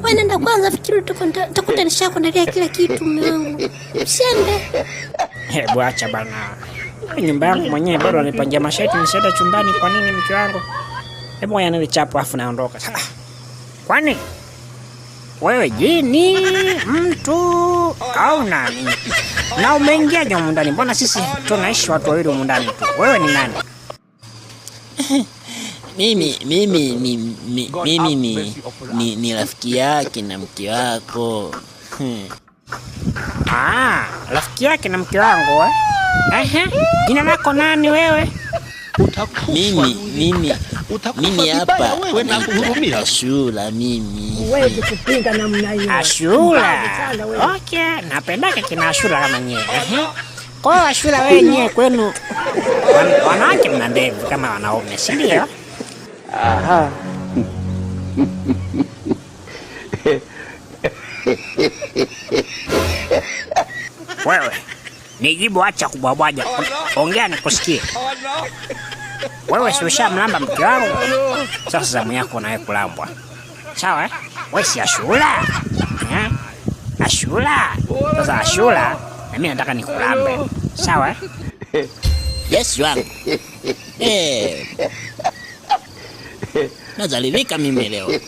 Wewe nenda kwanza, fikiri utakuta nishakuandalia kila kitu mume wangu. Usiende. Hebu acha bana. Nyumba yangu mwenyewe bado ananipangia masharti nisiende chumbani kwa nini mke wangu? Hebu ngoja nile chapo afu naondoka. Kwani wewe jini mtu au nani? Na umeingiaje humu ndani? Mbona sisi tunaishi watu wawili humu ndani tu? Wewe ni nani? Mimi ni rafiki yake na mke wako. Ah, rafiki yake na mke wangu eh? Ehe, jina lako nani wewe? Mimi mimi Utakufa mimi vibaya hapa wewe na naitwa kuhurumia. Ashura mimi. Huwezi kupinga namna hiyo. Ashura. Mpumbavu sana wewe. Okay, napendaka kina Ashura kama nyewe. Ehe. Kwa hiyo Ashura wewe nyewe kwenu wanawake mna ndevu kama wanaume, si ndio? Wewe nijibu, acha kubwabwaja, ongea nikusikie. Wewe si ushamlamba mke wangu? Sasa zamu yako nawe kulambwa, sawa eh? Wewe si Ashura eh? Ashura. Sasa Ashura, na mimi nataka nikulambe, sawa eh? Yes wangu. Eh. Nazalilika mimi leo.